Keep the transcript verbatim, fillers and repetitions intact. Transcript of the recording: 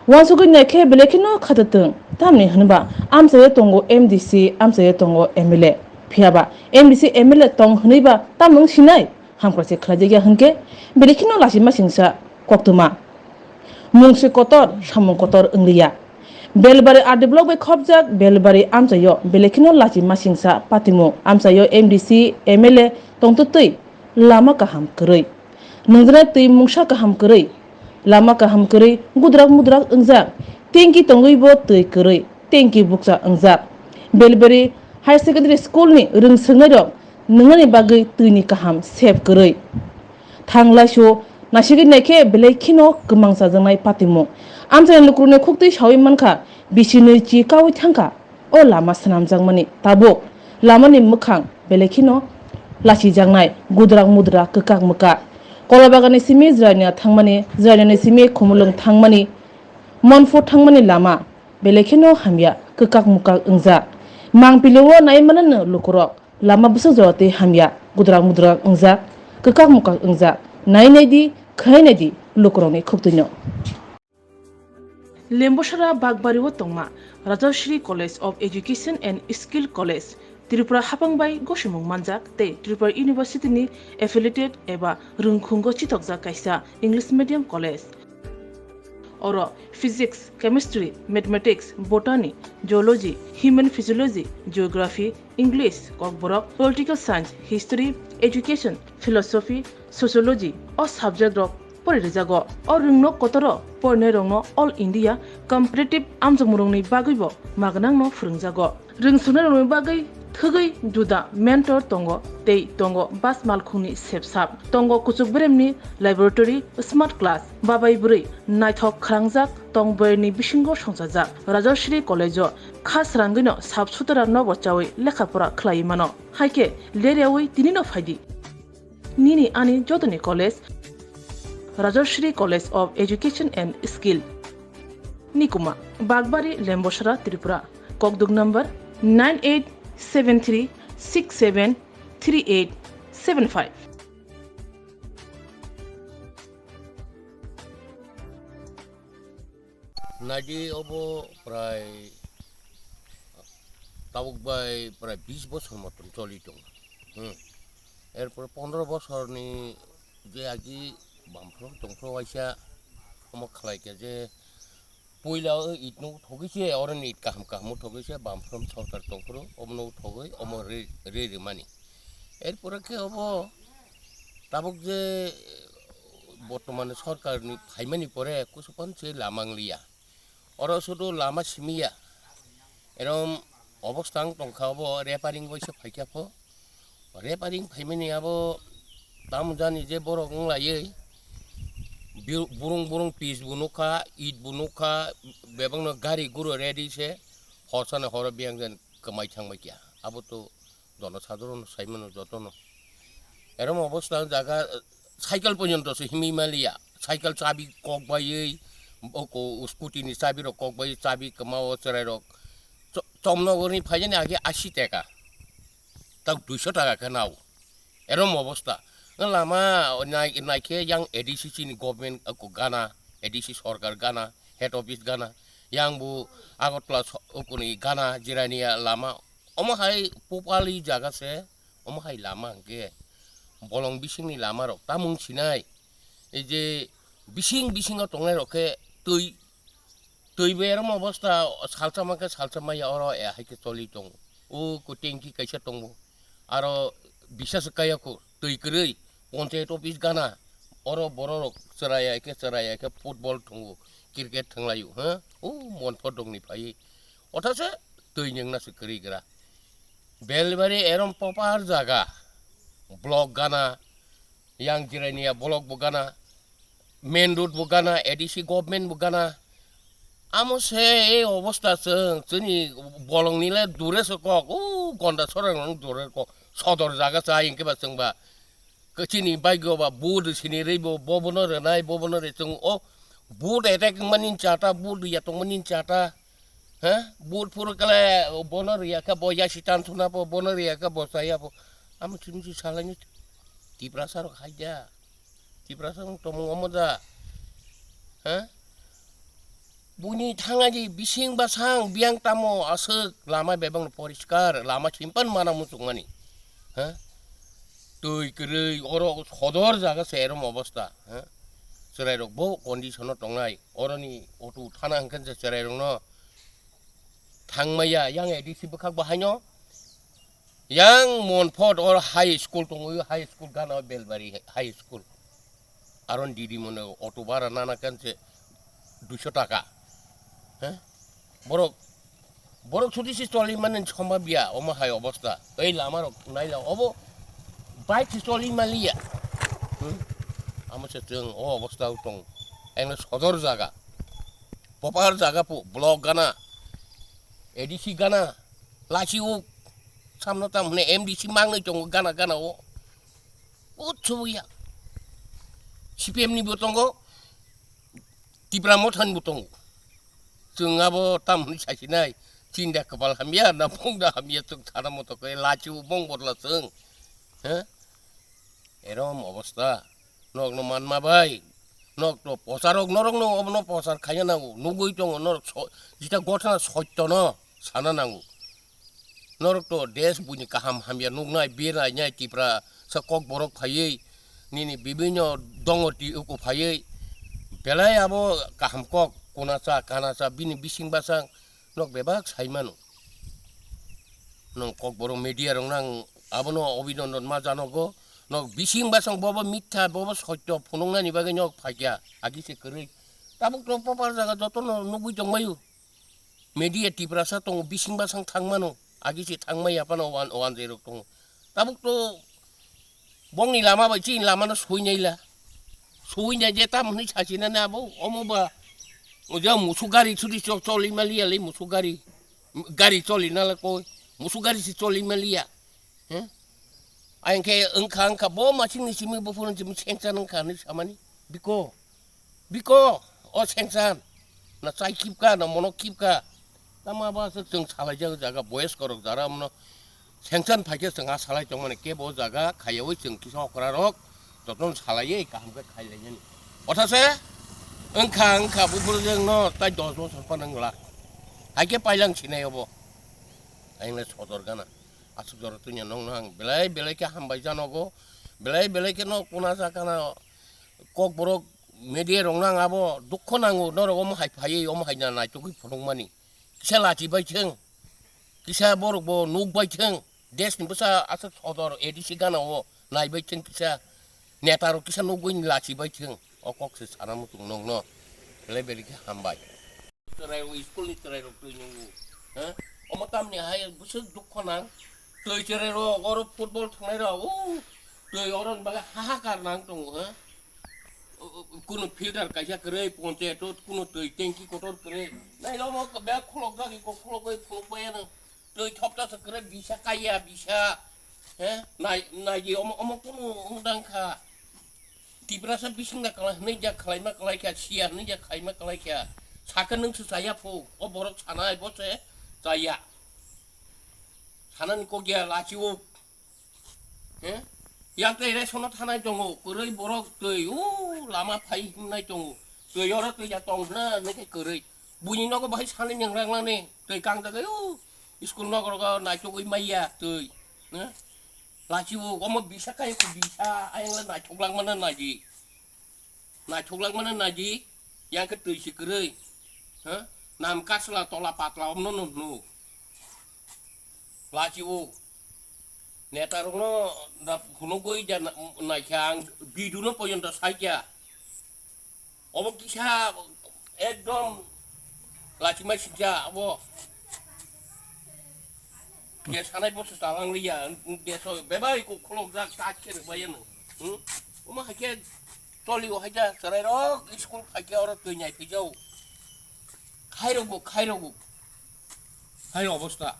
Wansugwi naikhe belai kheno khatatwng, tamni hwnba amchaio tongo M D C, amchaio tongo M L A. Phiyaba M D C M L A tong hwnwiba tamung sinai? Hamkrai se khlaijakya hwnkhe belai kheno lachima singsa koktwma. Mungsi kotor, samung kotor wngliya. Belbari R D block bai khopjak Belbari amchaio belai kheno lachima singsa patimung, amchaio M D C, M L A tongtwtwi lama kaham kwrwi. Nungjaknai twi mungsa kaham kwrwi, lama kaham kwrwi, gudrak mudrak wngjak, tengki tongwibo twi kwrwi, tengki bukcha wngjak. Belbari Higher Secondary School ni rwngswngnairok nungnani bagwi twini kaham sep kwrwi. Thang laisu nasigwi naikhe belai kheno kwmang chajaknai patimung. Amchaini lukurokni khuktwi saui mankha, bisi nwi chi kaui thangkha. O lama swnamjakmani tabuk lamani mwkhang belai kheno lachijaknai, gudrak mudrak, kwkak mwkak. Kolabagani simi Jrania thangmani, Jraniani simi Khumulwng thangmani, Monphu thangmani lama belai kheno hamya, kwkak mwkak wngjak. Mangpili o nai manano lukurok, lama bwswk jora tei hamya, gudrak mudrak wngjak, kwkak mwkak wngjak. Nai nai di, khwnai nai di lukurokni khuktwino. Lembosara Bakbari o tongma Rajashri College of Education and Skill College, Tripura hapang bai gosimung manjak tei Tripura University ni affiliated eba rwngkhungo chithokjak kaisa English medium college. Oro Physics, Chemistry, Mathematics, Botany, Zoology, Human Physiology, Geography, English, Kokborok, Political Science, History, Education, Philosophy, Sociology o subject rok pori rijago. O rwngnok kotoro porinairokno All India Competitive amjokmungni bagwibo magnangno phwrwngjago. Rwngswngnairokni bagwi thwgwi juda mentor tongo tei tongo bas malkhungni sepsap. Tongo kuchuk beremni laboratory, smart class, babai bwrwi naithok khwrangjak tong bwrwini bisingo songchajak. Rajashri College-o kha srangwino sap sutara nobo chaui lekha pora khlaiwi mano. Haikhe leryaui tinino phaidi. Nini ani jotoni college, Rajashri College of Education and Skill. Nikuma, Bakbari, Lembosara, Tripura. Kokduk number nine eight seven three six seven three eight seven five. Naidi obo prai tabuk bai prai bis bosor moton choli tongo. Hmm. Erpor pondro bosorni je agi bamphro tongphro waisa omo khlai khe je puila o it no thogwi se, oro ni it kaham kaham o thogwi se, bamphro sorkar tongphro omo no thogwi omo re, re, re mani. Erpore khe obo tabuk je bortomane sorkar ni phaimani pore kusupan se lama wng liya. Oro sudu lama simi ya. Erom obostha wng tongkha obo repairing bai se phaikha pho. Repairing phaimani abo tamo jani je borok wng laiwi bi-, burung burung pis bo nukha, it bo nukha, bebakno gari guro ready se, horsano horo biyang jan kwmai thangbai kha. Abo to jono sadharon sai mano jotono. Erom obostha jaga, cycle porjonto se himwi maliya. Cycle chabi kok baiwi, o ko-, scooty ni chabi rok kok bai, chabi kwma o chwrai rok. Cho-, Chomnogor ni phaijani age ashi taka. Tak duiso taka khe nao. Erom obostha. Lama nai, naikhe yang A D C chini government, o ko gana, A D C sorkar gana, head office gana. Yang bo Agartala so-, o koni gana, Jirania lama. Omo hai popali jaga se, omo hai lama hwnkhe bolong bisingni lama rok tamung sinai. Ei je bising bisingo tongnai rok khe twi, twi bai erom obostha salsa mankhe salsa maya oro hai khe choli tongo. O ko tengki kaisa tongo. Aro bisas kaya ko twi kwrwi ponchayat office gana. Oro borok rok chwrai hai khe chwrai hai khe football thwngo, cricket thwnglaio, ha? O Monphu dongni phaiwi. Othase twi nyengna se kwrwi gra. Belbari erom popar jaga, block gana, yang Jirania block bo gana, main road bo gana, A D C government bo gana. Amo se ei obostha chwng, chini bolong nile dure se kok, o Gonda sorang dure kok, sodor jaga cha hingke ba chwng ba. Chini bike o ba vote sini rwi bo, bo bono rwnai, bo bono rwi chwng o vote attack wngmani chata, vote ya tongmani chata. He? Vote phuru kale bono rwi ya khe bo yasi tan thuna bo, bono rwi ya khe bo chaya bo. Amo chini si salai ni Tiprasa rok hai da. Tiprasa rok tomung omo da. He? Buini thangani bising basang biyang tamo aswk lama bebakno poriskar, lama simpan mana muchungmani. Ha? Twi kwrwi oro sodor jaga se erom obostha. Ha? Chwrairok bo condition-o tongnai. Oroni auto thana hwnkhe je chwrairokno thangmaya yang A D C bwkhak bo haino. Yang Monfort or high school tongo, high school gana Belbari high school. Aron didi mone auto bara nana kan se duiso taka. He? Borok, borok chuti si choli mane somba biya, omo hai obostha. Ei lama rok naila obo bike si choli maliya. Hmm? Amo se chwng o obostha tong. Eng sodor jaga. Popar jaga pu block gana. A D C gana. Lachi uk. Samno tam hwnwi M D C mangnwi tongo gana gana o. Utsuya. C P M ni bo tongo. Tipra Motha ni bo tongo. Chwng abo tam hwnwi sasinai. Chinda kwpal hamya na phungda hamya chwng sana moto khe lachi uk bong bodla chwng. He? Erom obostha. Nokno manma bai. Nok to posarok norokno obono posar khaina nango. Nugui tongo norok so-, jita gotha sotto no sana nango. Norok to desh buini kaham hamya nuknai, birnai, nyai Tipra sa kok borok phaiwi, nini bibinyo dongo ti uku phaiwi, belai abo kaham kok, kuna sa, kana sa, bini bising basang, nok bebak sai mano. Nong kok borok media rok nang abono obinondon ma janogo, nok bising basang bobo mitha, bobo sotyo phunuknani bagwi nok phaikya, agi se kwrwi. Tabuk to popar jaga jotono nugui tongbaio. Media Tiprasa tongo, bising basang thangmano, agi se thangmaya phano wan-, wanjwi rok tongo. Tabuk to bongni lama bai chini lamano suinai la. Suinai je tam hwnwi sasinani abo, omo ba, oja musu gari sudi cho-, choli maliya le musu gari. Gari choli nala koi, musu gari si choli maliya. He? Ayang khe wngkha, wngkha, bo masingni simi buphuru simi sengchan wngkha hinwi samani. Biko, biko, o sengchan. Na chai khipka, na mono khipka. Tama ba se chwng salaijak jaga boyes korok jara mono sengchan phaikhe chwng a salai tongmani kebo jaga khayawi chwng kisa okra rok jotono salaiwi kaham khe khailainani. Othase wngkha, wngkha buphuru jengno tai dos bosor phano wngla. Haikhe pailang sinai obo. Ayang le sodor gana. Aswk jora twi nokno ang belai belai khe hambai janogo, belai belai khe nok kuna jakana kok borok media rok nang abo dukho nango, norok omo hai phaiwi omo hai na naitugwi phunukmani. Kisa lachi bai thwng, kisa borok bo nuk bai thwng, desh ni bwsa aswk sodor A D C gana o nai bai thwng kisa neta rok kisa nugwi lachi bai thwng, o kok se sana muchung nokno belai belai khe hambai. Chwrai rok, school ni chwrai rok twi nungo. Ha? Omo tamni hai bwswk dukho nang. Twi chwrai rok, oro football thwngnai rok, o twi oro ni bagwi hahakar nang tongo, ha? O, o, kuno filter kaisa kwrwi, ponchayat o kuno twi tanki kotor kwrwi. Nai omo bag khulok jagwi kok khulok bai phunuk bai ano. Twi thopta se kwrwi bisa kaiya bisa. He? Nai, nai di omo, omo kuno wng dang kha. Tiprasa bising da kala hwnwi ja khlaima khlai kha, siya hwnwi ja khlaima khlai kha. Sakhe nwng se chaya phu, o borok sanai bo se chaya. Sanani kok ya lachi o. He? Yak tei rai sono thanai tongo, kwrwi borok twi, o lama phai himnai tongo. Twi oro twi ya tong hwna hwnwi khe kwrwi. Buini nogo bahai sanai nang rang nani, twi kang jagai o. School nok rogo naichogwi maiya twi. He? Lachi o, omo bisa kaya ko bisa, ayang le naithok langmano naidi. Naithok langmano naidi, yang khe twi si kwrwi. Ha? Nam kasla tola patla omno no hnu. Lachi o. Neta rokno da phunugwi ja na-, naikha ang video no poyonto saikha. Obo kisa ekdom lachimai sikya abo. Khe sanai boso chalang liya, deso bebai ko khulok jak tak khe bai ano. Hmm? Omo hai khe toli o hai ja chwrai rok school phai khe oro twi nai phai jau. Khai rok bo, khai rok bo. Hai obostha.